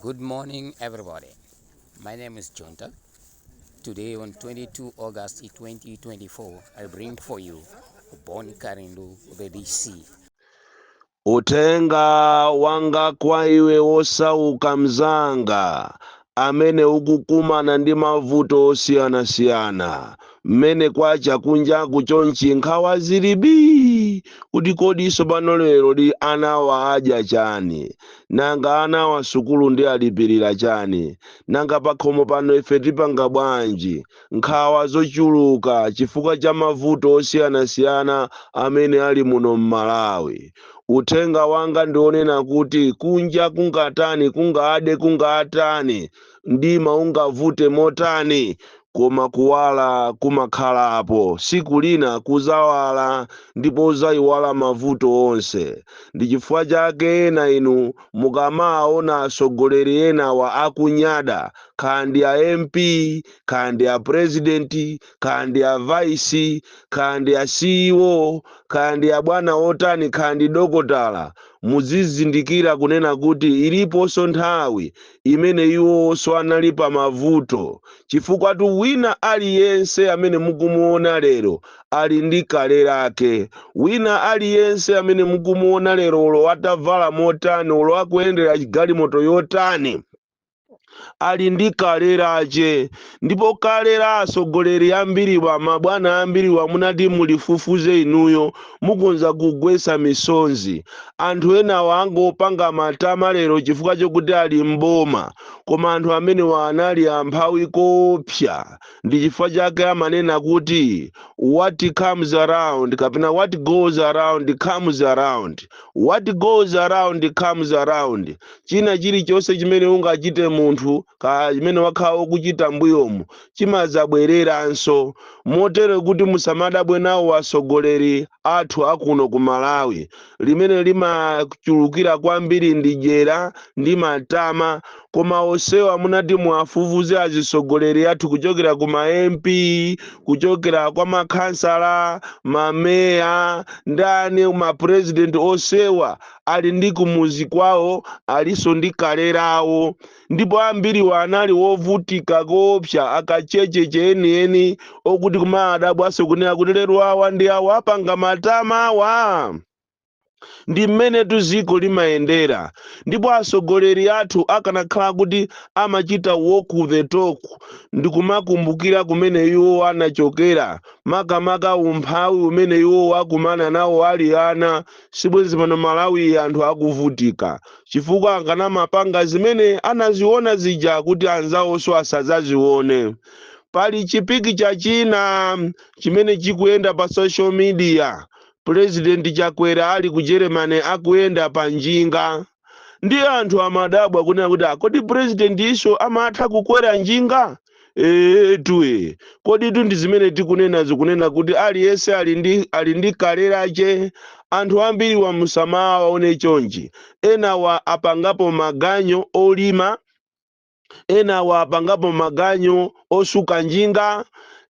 Good morning, everybody. My name is Junta. Today, on 22 August 2024, I bring for you Bon Kalindo, the DC. Uthenga wanga kwa iwe wosauka mzanga amene ukukumana ndi mavuto osiyanasiyana, mmene kwacha kunjaku chonchi, nkhawa zili bii kuti kodiso pano lero li anawa adya chani? Nanga anawa sukulu ndi alipirira chani? Nanga pakhomo pano ife tipanga bwanji? Nkhawa zochuluka chifukwa cha mavuto osiyanasiyana amene ali muno m'Malawi. Uthenga wanga ndionena kuti kunja kungatani, kungade, kungatani, mdima ungavute motani, koma kuwala kumakhalapo. Siku lina kuzawala ndipo uzayiwala mavuto onse. Ndi chifukwa chake ena inu mukamaona atsogoleri enawa akunyada, kandi a MP, kandi a president, kandi a vice, kandi a CEO, kandi a bwana otani, kandi dokotala, muzizindikira kunena kuti iliponso nthawi imene iwonso anali pa mavuto, chifukwa tu wina aliyense amene mukumuona lero ali ndi kale lake. Wina aliyense amene mukumuona lero, olo atavala motani, olo akuyendera chigalimoto yotani, ali ndi kale lache. Ndipo kale la atsogoleri ambiriwa, mabwana ambiriwa, munati mulifufuze inuyo, mukonza kugwetsa misonzi. Anthu enawa angopanga matama lero chifukwa chokuti ali mboma, koma anthu amenewa anali amphawi kopsa. Ndi chifukwa chake amanena kuti what comes around, kapena what goes around comes around, what goes around comes around. China chilichonse chimene ungachite munthu, ka chimene wakhala ukuchita mbuyomu, chimadzabwereranso. Motero kuti musamadabwe nawo atsogoleri athu akuno ku Malawi, limene limachulukira kwambiri ndi dyera ndi matama. Koma onsewa munati muwafufuze azitsogoleri athu, kuchokera ku ma MP, kuchokera kwa makhansala, mameya, ndani, mapresident, onsewa ali ndi kumuzi kwawo, alinso ndi kale lawo. Ndipo ambiriwa anali wovutika koopsa, akachecheche enieni, okuti kumadabwaso kunena kuti lero awa ndi awa apanga matama awa. Ndi mmene dziko limayendera. Ndipo atsogoleri athu akanakhala kuti amachita walk the talk ndikumakumbukira kumene iwo anachokera, makamaka umphawi umene iwo akumana nawo ali ana, sibwenzi pano Malawi anthu akuvutika, chifukwa akanamapanga zimene anaziona zija kuti anzawonso asadzazione. Pali chipikicha china chimene chikuyenda pa social media, President Chakwera ali ku Germany akuyenda pa njinga. Ndi anthu amadabwa kunena kuti kodi president iso amatha kukwera njinga? Etuwe, kodi tu ndi zimene tikunena, zikunena kuti aliyense ali ndi kale lache. Anthu ambiri wamusamawaone chonchi, enawa apangapo maganyo olima, enawa apangapo maganyo osuka njinga,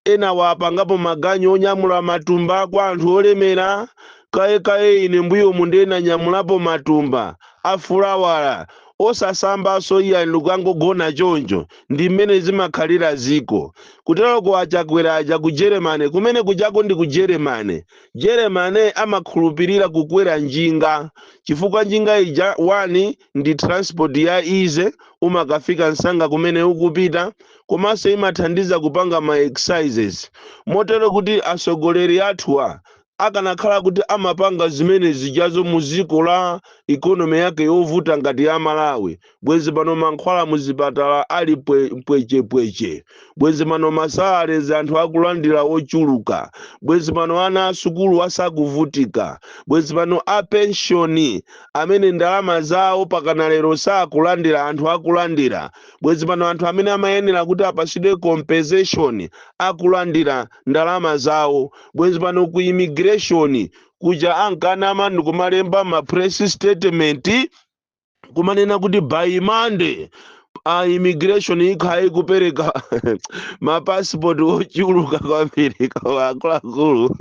enawa apangapo maganyo onyamula matumba kwa anthu olemera. Kayekaye ine mbuyomu ndinanyamulapo matumba afulawala osasambanso, iya, ndikangogona choncho. Ndi mmene zimakhalira ziko. Kuteroko aChakwera aja ku Germany, kumene kuchako ndi ku Germany. Germany amakhulupirira kukwera njinga, chifukwa njinga ija, one, ndi transport ya easy, umakafika msanga kumene ukupita, komanso imathandiza kupanga ma exercises. Motero kuti atsogoleri athuwa akanakhala kuti amapanga zimene zijazo mu ziko la economy yake yovuta ngati ya Malawi, bwezi pano mankhwala muzipatala ali pwechepweche, bwezi pano ma salaries anthu akulandira ochuluka, bwezi pano ana asukulu asakuvutika, bwezi pano a penshoni amene ndalama zawo pakana lero sakulandira, anthu akulandira, bwezi pano anthu amene amayenera kuti apasidwe compensation akulandira ndalama zawo, bwezi pano ku immigration kuja ankanama ndikumalemba ma press statement kumanena kuti by Monday A immigration ikhala ikupereka mapasipoti ochuluka kwambiri. Koma akuluakulu,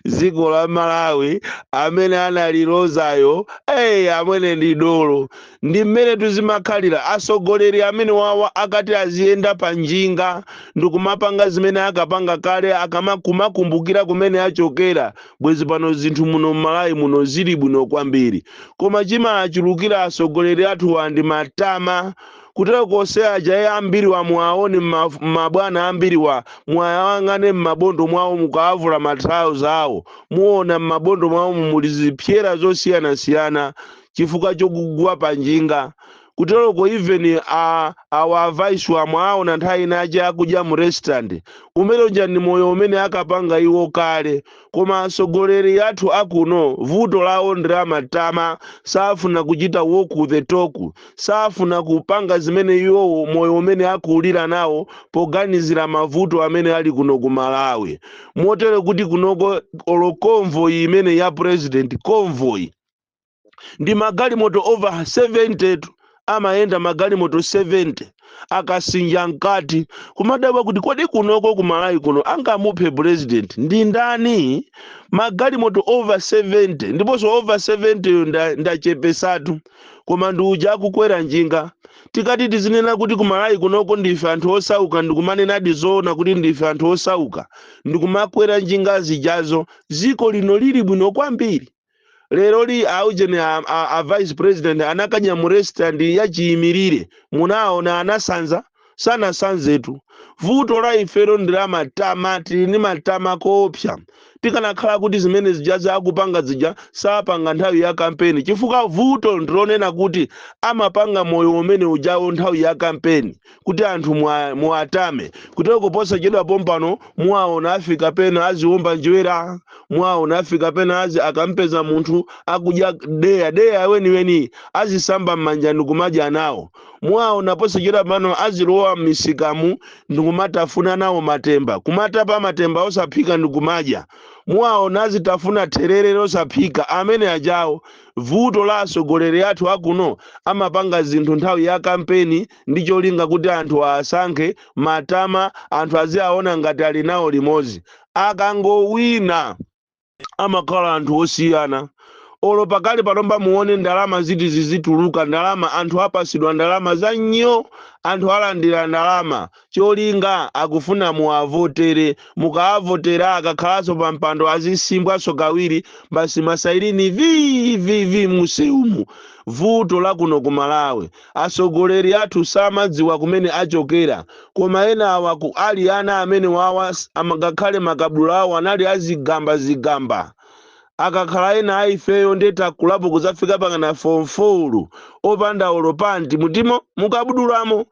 dziko la Malawi amene analilozayo, hey, amene ndi dolo. Ndi mmene tuzimakhalira asogoleri amene wawa akati aziyenda pa njinga ndikumapanga zimene akapanga kale, akamakumakumbukira kumene achokera, bwezi pano zinthu muno m'Malawi muno zili bwino kwambiri. Koma chimachulukira asogoleri athu ndi matama. Kutero konse aja ye ambiri wa muwaone, mabwana ambiri wa mwayang'ane m'mabondo mwawo, mukaavula matrauza awo muona m'mabondo mwawo muli zipyera zosiyanasiyana chifukwa chokugwa pa njinga. Kuteroko even awa vice wa mwaona nthawi inache akudya mu restaurant umene uja, ndi moyo umene akapanga iwo kale. Koma atsogoleri athu akuno vuto lawo ndi lamatama. Safuna kuchita walk the talk, safuna kupanga zimene iwowo moyo umene akulira nawo poganizira mavuto amene ali kuno ku Malawi. Motero kuti kunoko olo convoy imene ya president, convoy ndi magalimoto over 70 tu, amayenda magalimoto 70 akasinja mkati. Kumadabwa kuti kodi kunoko kumalawi kuno angamuphe president ndi ndani? Magalimoto over 70, ndiponso over 70 yo ndachepesatu. Koma ndi uja akukwera njinga. Tikati tizinena kuti kumalawi kunoko ndife anthu osauka, ndikumanenadi zoona kuti ndife anthu osauka, ndikumakwera njinga zijazo, ziko lino lili bwino kwambiri. Lero li aujeni a vice president anakadya mu restaurant yachiyimirire, munaona anasanza? Sanasanzetu. Vuto la ifero ndi la matama. Tili ndi matama koopsa. Tikanakhala kuti zimene zija zakupanga zija sapanga nthawi ya kampeni, chifukwa vuto ndilonena kuti amapanga moyo umene ujawo nthawi ya kampeni kuti anthu muatame. Kutero kuposachedwa pompano muwaona afika pena aziwomba njwera, mwaona afika pena azi akampeza munthu akudya deya, deya weniweni, azisamba m'manja ndikumadya nawo. Mwaona posachedwa pano azilowa m'misikamu ndikumatafuna nawo matemba, kumatapa matemba osaphika ndikumadya. Mwaona azitafuna therere losaphika amene ajawo. Vuto la atsogoleri athu akuno, amapanga zinthu nthawi ya kampeni ndi cholinga kuti anthu asankhe. Matama, anthu aziaona ngati ali nawo limodzi. Akangowina amakhala anthu osiyana. Olo pakali panomba muone ndalama ziti zizituluka, ndalama anthu apasidwa, ndalama za nnyo, anthu alandira ndalama, cholinga akufuna muwavotere. Mukaavotera, akakhalanso pa mpando azisimbwaso kawiri basi, masailini vvv museumu. Vuto la kuno ku Malawi, atsogoleri athu samadziwa kumene achokera. Koma ena awa ali ana amene wawa ngakhale makabudula awo anali azigamba zigamba. Akakhala ena aifeyo ndetakulapo kuzafika pakana form 4 opanda olo panti mutimo mukabudulamo.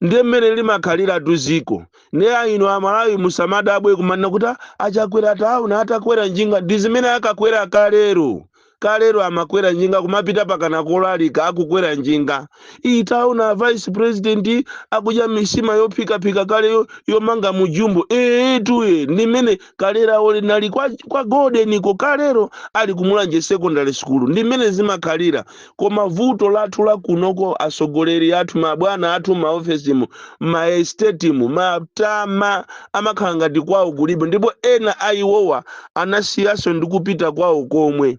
Ndiye mmene limakhalira tuziko. Ndiye inu Amalawi musamadabwe kumanena kuti, "Ah, achakwera tauna atakwera njinga." Ndi zimene akakwera kalero. Kalero amakwera njinga kumapita pakana kolalika, akukwera njinga. Itauna vice president akudya misima yophikaphika kale yomanga mujumbo. Ee tuye, ndi mmene kalerawo linali kwa Golden ko kalero ali kumulanje Secondary School. Ndi mmene zimakhalira. Koma vuto lathu la kunoko, atsogoleri athu, mabwana athu maofesimu, maestetimu, matama, amakhala ngati kwawo kulibe. Ndipo ena ayiwowa anasiyaso ndi kupita kwawo komwe.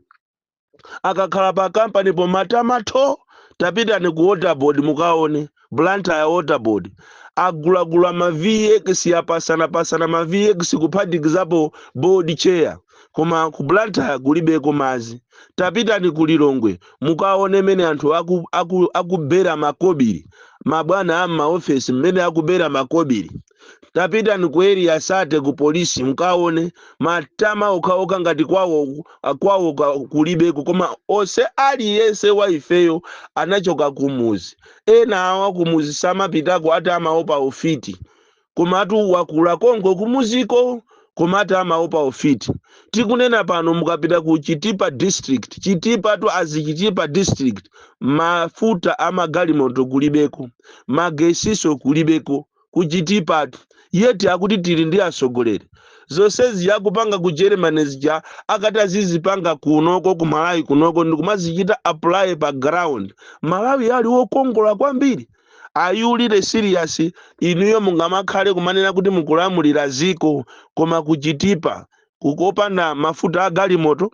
Akakhala pa kampani po matamatho. Tapitani ku Water Board mukaone Blantyre Water Board, agulagula ma VX, apasanapasana ma VX kuphatikizapo board chair, koma ku Blantyre kulibeko mazi. Tapitani ku Lilongwe mukaone mene anthu akubera makobiri, mabwana a maofesi mmene akubera makobiri. Tapitani ku Area 30 ku polisi mukaone matama okhaokha ngati kwawo kulibeko. Koma onse, aliyense wa ifeyo anachoka kumuzi. Ena awa kumuzi samapitako, ati amaopa ufiti. Komatu wakula konko kumuziko, komati amaopa ufiti. Tikunena pano, mukapita ku Chitipa District, Chitipa tu azi Chitipa District, mafuta amagalimoto kulibeko, magesiso kulibeko ku Chitipatu. Yeti akuti tili ndi atsogoleri. Zonsezi akupanga ku Germany zija, akati azizipanga kunoko ku Malawi kunoko ndikumazichita apply pa ground, Malawi ali wokongola kwambiri. Are you really serious? Inuyo mungamakhale kumanena kuti mukulamulira ziko, koma kuchitipa kukopanda mafuta a galimoto,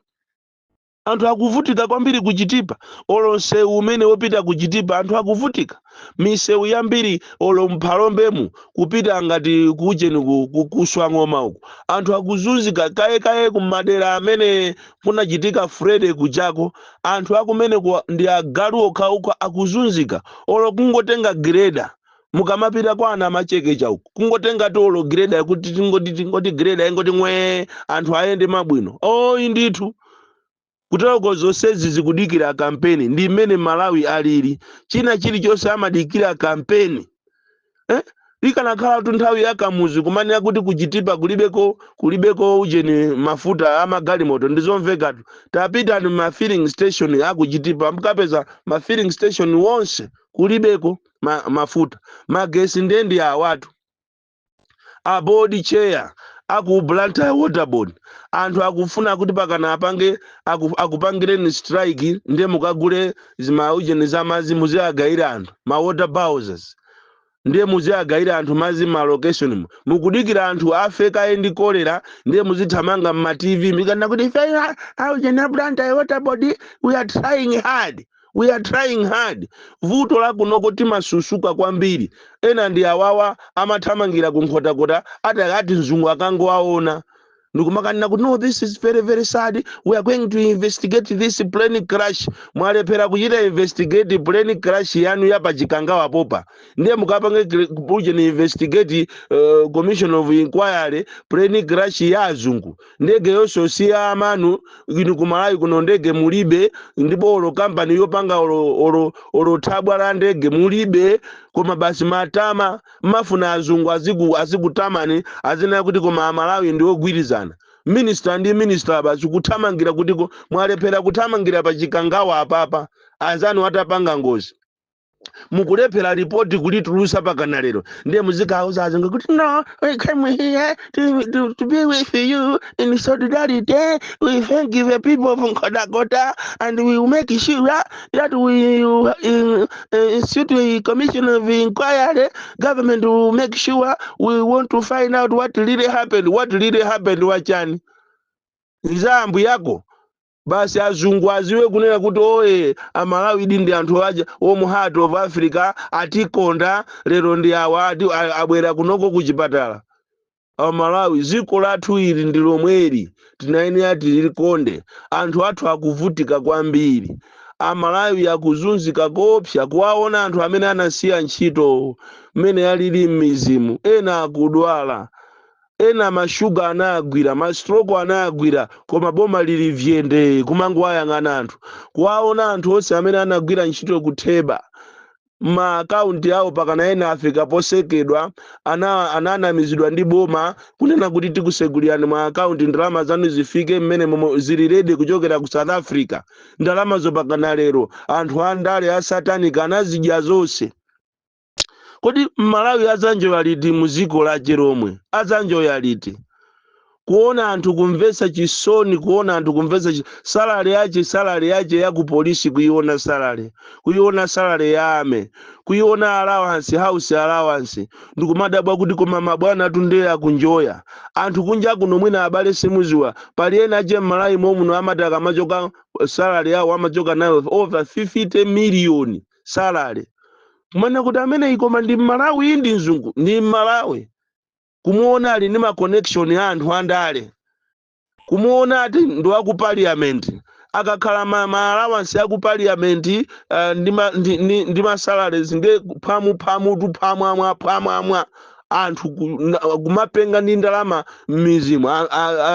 anthu akuvutika kwambiri kuchitipa. Olo msewu umene wopita kuchitipa, anthu akuvutika. Misewu yambiri, olo mphalombemu kupita ngati kucheni kuswa ng'oma uku, anthu akuzunzika. Kayekaye kumadera amene kunachitika Freddy kujako, anthu akumene ndi agalu okhaokha, akuzunzika. Olo kungotenga greda, mukamapita kwa ana amachekecha uku, kungotenga tolo greda kuti tingoti greda ingoti ngwee, anthu ayende mabwino. Oyi ndithu, kutoko zonsezi zikudikira kampeni. Ndi mmene Malawi alili, china chilichonse amadikira kampeni, eh? Ikanakhala tu nthawi ya Kamuzu kumanena kuti kuchitipa kulibeko ujeni mafuta amagalimoto, ndizomvekatu. Tapitani ma filling station akuchitipa, mukapeza ma filling station wonse kulibeko mafuta. Magesi ndendi awatu. A board chair aku Blantyre Water Board, anthu akufuna kuti pakana apange akupangireni strike, ndiye mukagule zimaujeni za madzi, muziagayira anthu ma water bowsers, ndiye muziagayira anthu madzi ma location mu. Mukudikira anthu afe kaye ndi kolera, ndiye muzithamanga mma TV mikana kuti ife aujeni a Blantyre Water Board, we are trying hard, we are trying hard. Vuto lakunoko timasusuka kwambiri. Ena ndi awawa amathamangira kunkhotakota, atakati mzungu akangowaona ndikumakanena kuti, "No, this is very very sad, we are going to investigate this plane crash." Mwalephera kuchita investigate plane crash yanu ya pachikangawa popa, ndiye mukapange ujeni investigate, commission of inquiry, plane crash ya azungu. Ndege yonse si ya amanu inu. Kumalawi kuno ndege mulibe, ndipo olo kampani yopanga olo thabwa la ndege mulibe. Koma basi matama, mafuna azungu azikutamani, azinena kuti koma Amalawi ndi ogwirizana. Minister ndi minister basi kuthamangira kuti mwalephera kuthamangira pa Chikangawa apapa, anzanu atapanga ngozi mukulephera ripoti kulitulusa pakana lero, ndiye muzikauza azungu kuti, "No, we came here to be with you in solidarity. We thank the people of Nkhotakota and we will make sure that we institute a commission of inquiry. Government will make sure we want to find out what really happened." What really happened wachani? Nzambu yako basi azungu aziwe kunena kuti oye, Amalawi idi ndi anthu aja omu heart of Africa, atikonda. Lero ndi awa abwera kunoko kuchipatala. Amalawi, dziko lathu ili ndi lomweli, tinayenera tilikonde. Anthu athu akuvutika kwambiri, Amalawi akuzunzika kopsa. Kuwaona anthu amene anasiya ntchito mmene alili m'mizimu, ena akudwala, ena mashuga anagwira, ma stroke anagwira, koma boma lili vyende kumangoayang'ana anthu. Kuwaona anthu onse amene anagwira ntchito kutheba, ma akaunti awo pakana ena afika posekedwa, ananamizidwa ndi boma kunena kuti tikusegulirani ma akaunti, ndalama zanu zifike mmene momwe zili ready kuchokera ku South Africa. Ndalamazo pakana lero anthu andale a satanic anazidya zonse. Kodi Mmalawi azanjoya liti muziko lache lomwe? Azanjoya liti? Kuona anthu kumvetsa chisoni, kuona anthu kumvetsa salary yache, salary yache ya ku polisi, kuiona salary, kuiona salary ya ame, kuiona allowance, house allowance, ndikumadabwa kuti koma mabwana tunde akunjoya. Anthu kunja kuno mwina abale simuziwa, pali ena ache Mmalawi momuno amati akamachoka salary yawo amachoka nayo over 50 million salary, kumene kuti amene ikoma ndi Mmalawi, ndi mzungu, ndi Mmalawi. Kumuona ali ndi ma connection ya anthu andale, kumuona ati ndi wa ku parliament, akakhala ma allowance ya ku parliament, ndi ma salaries ndi phamu phamu tu phamwamwa phamwamwa. Anthu kumapenga ndi ndalama m'mizimu,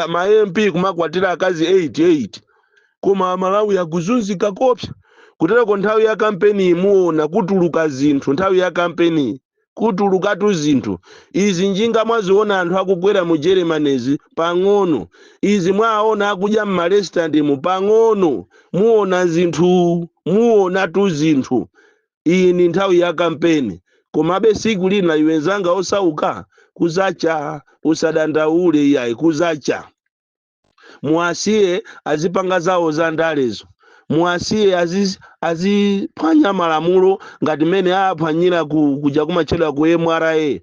ma MP kumakwatira akazi 88, koma Amalawi akuzunzika kopsa. Kutereko nthawi ya kampeni imuona kutuluka zinthu, nthawi ya kampeni kutulukatu zinthu izi. Njinga mwaziona anthu akukwera mu Germanyzi pang'ono, izi mwaona akudya m'ma restaurant mu pang'ono, muona zinthu, muonatu zinthu. Iyi ni nthawi ya kampeni. Komabe siku lina, iwe nzanga osauka, kuzacha. Usadandaule iyayi, kuzacha. Muwasiye azipanga zawo za ndalezo, muwasiye aziphwanya malamulo ngati mmene aphwanyira kuja kumatchedwa ku MRA.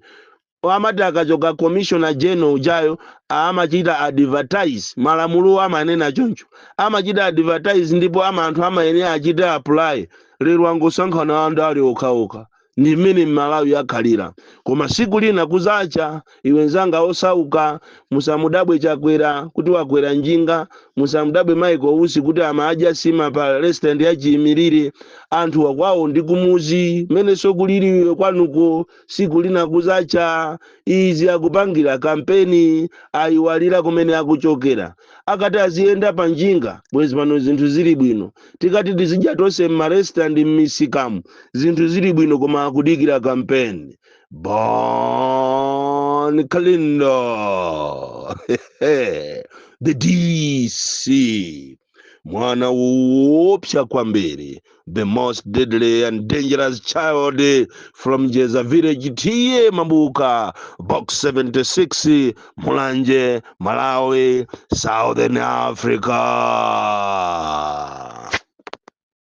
Amati akachoka Commissioner General ujayo, amachita advertise. Malamulo amanena choncho, amachita advertise ndipo ama anthu amayenera achite apply. Lero angosankhana andale okhaokha. Ndi mmene Mmalawi akhalira. Koma siku lina kuzacha, iwe nzanga osauka. Musamudabwe Chakwera kuti wakwera njinga, musamudabwe Michael Usi kuti amadya sima pa restaurant ya chiyimirire. Anthu wakwawo ndi kumuzi mmene sokulili iwe kwanuko. Siku lina kuzacha. Izi akupangira kampeni, ayiwalira kumene akuchokera. Akati aziyenda pa njinga, bwezi pano zinthu zili bwino. Tikati tizidya tonse m'ma restaurant, m'misikamu, zinthu zili bwino. Koma akudikira kampeni. Bon Kalindo, the DC, mwana woopsa kwambiri, the most deadly and dangerous child from Jeza Village, T/A Mabuka, Box 76, Mulanje, Malawi, Southern Africa.